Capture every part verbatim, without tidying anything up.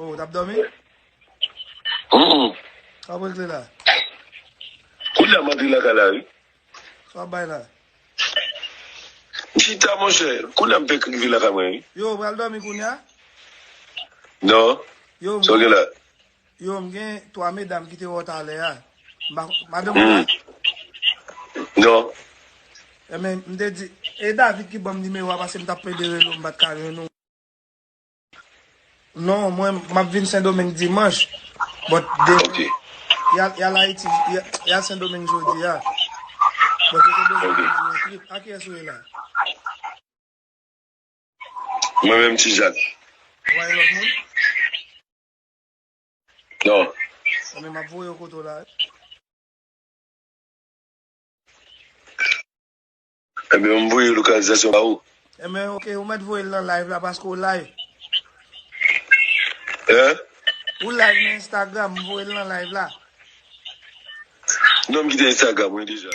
Oh, w t ap dòmi? Mm. Sa w ap regle la? Kounye a m antre lakay la, wi. Sa w ap bay la? M chita, monchè. Kounye a m fèk rive lakay mwen, wi. Yo, w pral dòmi kounye a? Non. Yo, m Sa w gen la? Yo, m gen twa medam ki te wè w talè a. M pa, madanm ou la? Non. Ebyen, m te di, e David ki ban m nimewo a, paske m t ap plede rele w, m pa t ka jwenn ou. Non, mwen, m ap vin Sendomeng dimanch. But de, Ok. y al, y al Ayiti, y al, y al Sendomeng jodi a. But yo te bezwen Ok. di yon trip. A kiyès ou ye la? Mwen menm, Ti Jak. Ou pa gen lòt moun? Non. Ebyen, m ap voye w kote w la. Ebyen, m voye lokalizasyon ba ou. Ebyen, ok, ou mèt voye l nan live la paske w live. Hein? Ou live nan Instagram, m voye l nan live la. Non, m kite Instagram, wi, deja.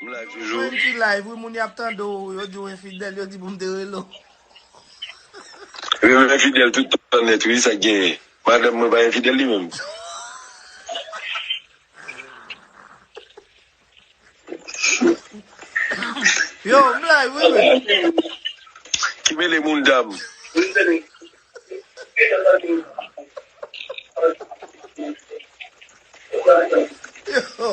M live toujou. Mwen ki live, wi, moun y ap tande w, yo di w enfidèl, yo di pou m te rele w. Wi, m enfidèl tout tan nèt, wi, sa k genyen. Madanm mwen pa enfidèl li menm. Yo, m live, wi, wi. Ki mele moun dam. Yo.